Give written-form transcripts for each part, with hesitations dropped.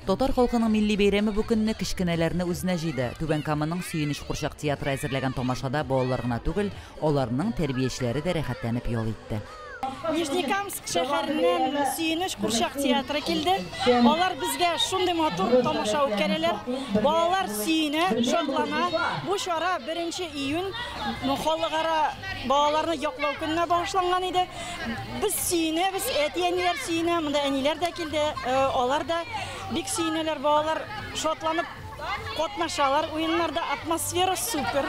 Татар халкының милли бәйрәме бу көнне кечкенәләрне үзенә җыйды. Түбән Каманың Сөенеч курчак театры әзерләгән тамашада балалар гына түгел, аларның тәрбиячеләре дә рәхәтләнеп ял итте. Нижнекамск шәһәреннән Сөенеч курчак театры килде. Алар безгә шундый матур тамаша үткәрәләр. Балалар сөенә, шатлана. Бу чара 1 июнь халыкара балаларны яклау көненә багышланган иде. Без сөенәбез, әти-әниләр сөенә, монда әниләр дә килде, алар да бик сөенәләр, балалар шатланып катнашалар уеннарда, атмосфера супер.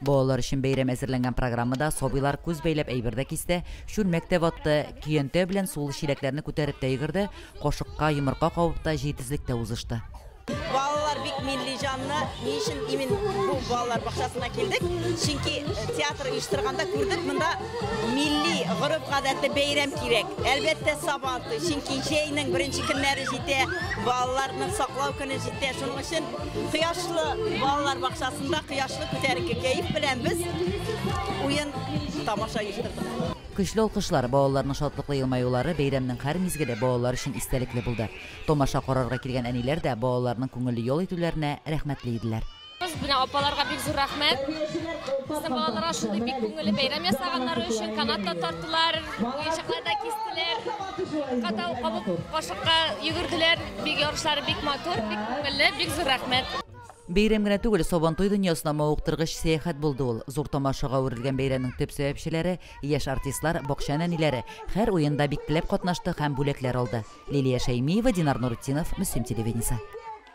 Балалар өчен бәйрәм әзерләнгән программада сабыйлар күз бәйләп әйбер дә кисте, чүлмәк тә ватты, көянтә белән сулы чиләкләрне күтәреп тә йөгерде, кашыкка йомырка кабып та җитезлектә узышты. Балалар бик милли җанлы. Ни өчен имин бу балалар бакчасына килдек? Чөнки театр оештырганда күрдек, монда милли гореф-гадәтле бәйрәм кирәк. Әлбәттә, Сабантуй. Чөнки җәйнең беренче көннәре җитә, балаларны саклау көне җитә. Шуның өчен кояшлы балалар бакчасында кояшлы күтәренке кәеф белән без уен тамаша оештырдык. Көчле алкышлар, балаларның шатлыклы елмаюлары, бәйрәмнең һәр мизгеле балалар өчен истәлекле булды. Тамаша карарга килгән әниләр дә балаларның күңелле ял итүләренә рәхмәтле иделәр. Менә апаларга бик зур рәхмәт. Безнең балаларга шундый бик күңелле бәйрәм ясаганнары өчен канат та тарттылар, уенчыклар да кистеләр, катау кабып кашыкка йөгерделәр. Бик ярышлары бик матур, бик күңелле, бик зур рәхмәт. Бәйрәм генә түгел, Сабантуй дөньясына мавыктыргыч сәяхәт булды ул. Зур тамашага әверелгән бәйрәмнең төп сәбәпчеләре, яшь артистлар, бакча нәниләре һәр уенда бик теләп катнашты һәм бүләкләр алды. Лилия Шәймиева, Динар Нуртдинов, Мөслим телевидениесе.